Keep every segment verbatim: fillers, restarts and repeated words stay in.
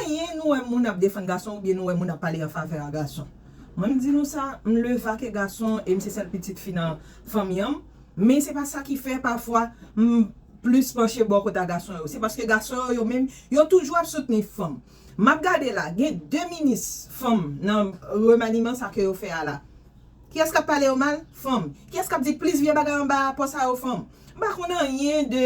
Anyen nou wè moun ap defann gason oubyen nou wè moun ap pale an favè a gason. Mwen m di nou sa, m leve ake gason e m se sèl pitit fi nan fanmi an m. Men se pa sa ki fè pafwa m plis panche bò kote a gason yo. Se paske gason yo, yo menm, yo toujou ap soutni fanm. M ap gade la, gen de minis fanm nan remaniman sa ke yo fè a la. Kiyès k ap pale yo mal? Fanm. Kiyès k ap di plis vye bagay anba pòs a yo? Fanm. M pa konn anyen de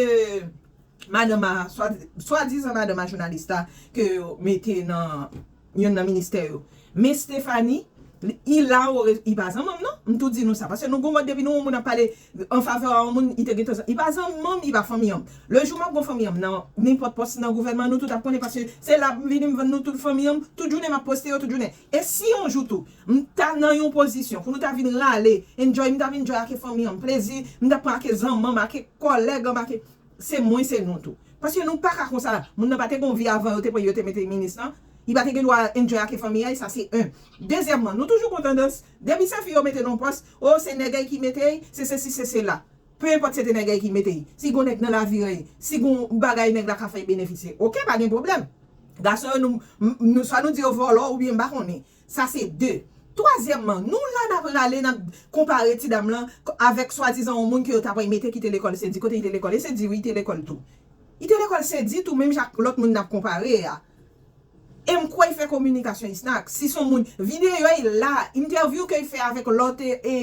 madanm a, swa, swadizan madanm a jounalis la ke yo mete nan yonn nan ministè yo. Men Stephanie, li, i la, i pa zanmanm non. M tou di nou sa. Paske nou gon mòd depi nou wè yon moun ap pale an favè a yon moun, i te gentan zan-, i pa zanmanm, i pa fanmi an m. Le jou m ap gon fanmi an m nan nenpòt pòs nan gouvènman, nou tout ap konnen paske se la m vini m vann nou tout fanmi an m. Tout jounen m ap poste yo, tout jounen. E si yon jou tou, m ta nan yon pozisyon pou nou ta vin rale, enjoy, m ta vin enjoy ake fanmi an m, plezi, m ta pran ake zanmanm, ake kòlèg an m, ake se mwen, se nou tou. Paske nou pa ka konsa. Moun nan pa te gon vi avan yo te pran yo te mete minis lan. Li pa te gen dwa enjoy ake fanmi a, e sa se en. Dezyèmman, nou toujou gon tandans, depi se fi yo mete nan pòs, o se nèg ki mete, se sesi, se sela. Pe enpòt se te nèg ki mete, si gon nèg nan lavi, si gon bagay nèg la ka fè benefisye, oke, pa gen pwoblèm. Gason yo, nou, m- nou, swa nou di yo vòlò oubyen m pa konnen. Sa se de. Twazyèmman, nou la n ap rale, n ap konpare ti dam lan k- avèk swadizan yon moun ke yo ta pral mete ki te lekòl Sedi. Kote li te lekòl? E Sedi wi, li te lekòl tou. Li te lekòl Sedi tou, menm jan ak lòt moun n ap konpare a. E m kwè l fè kominikasyon Isnak. Si s on moun, videyo l la, entèvyou ke l fè avèk lòt e, e,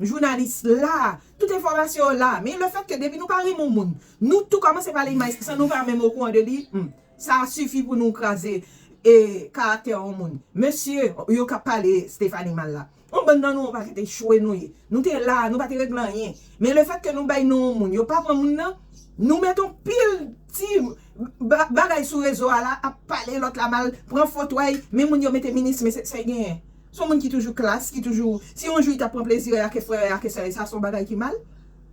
jounalis la, tout enfòmasyon yo la. Men lefètke depi nou pa renmen yon moun, nou tou kòmanse pale mal san nou pa menm okouran de li, hmm, sa sifi pou nou kraze e karaktè yon moun. Mesye, yo k ap pale Stephanie mal la. Yon bann nan nou pa kite chwe nou ye. Nou te la, nou pa te regle anyen. Men lefètke nou bay non yon moun, yo pa pran moun nan, nou met yon pil ti ba- bagay sou rezo a la, ap pale lòt la mal, pran foto a, men moun yo mete minis, men se sa l genyen. Se yon moun ki toujou klas, ki toujou, si yon jou li t ap pran plezi ake frè, ake sè, sa se yon bagay ki mal?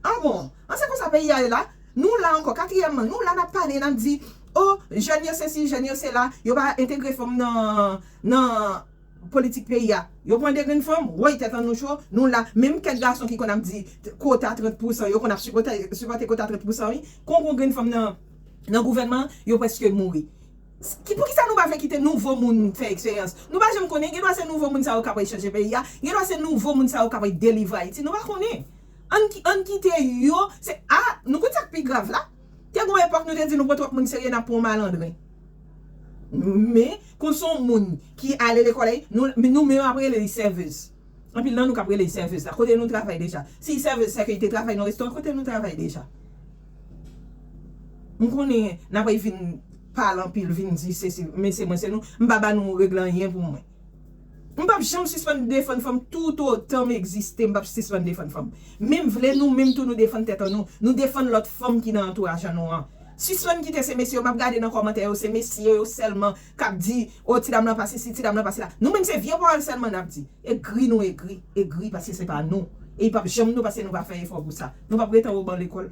Ah bon? An se konsa peyi a ye la? Nou la ankò, katriyèmman, nou la n ap pale, n ap di, o, jèn yo sesi, jèn yo sela, yo pa entegre fanm nan, nan politik peyi a. Yo pran de grenn fanm, woy tèt an nou cho, nou la, menm kèk gason ki konn ap di kota trant pousan, yo konn ap sipòte, sipòte kota trant pousan wi. Kon gon grenn fanm nan, nan gouvènman, yo prèske mouri. Ki, poukisa nou pa vle kite nouvo moun fè eksperyans? Nou pa janm konnen, gen dwa se nouvo moun sa yo k ap chanje peyi a, gen dwa se nouvo moun sa yo k ap delivre Ayiti, nou pa konnen. Ann ki- ann kite yo, se, a, nou konn sa k pi grav la? Te gon epòk nou te di nou pran twòp moun serye n ap pran yon malandren. Men, kon se yon moun ki ale lekòl, nou, nou menm ap rele li sèvez. Anpil nan nou k ap rele li sèvez la. Kote nou travay deja? Si li sèvez, sèke li te travay nan restoran, kote nou travay deja? M konnen n ap vin pale anpil, vin di se, se, men se mwen, se nou. M pa ba nou regle anyen pou mwen. M p ap janm sispann defann fanm toutotan m egziste, m p ap sispann defann fanm. Men m vle nou menm tou nou defann tèt an nou, nou defann lòt fanm ki nan antouraj an nou an. Sispann kite se mesye yo, m ap gade nan kòmantè yo, se mesye yo sèlman k ap di, o ti dam lan pa sesi, ti dam lan pa sela. Nou menm se vye pawòl sèlman n ap di. Egri nou egri, egri paske se pa nou. E li p ap janm nou paske nou pa fè efò pou sa. Nou p ap ret anwo ban lekòl,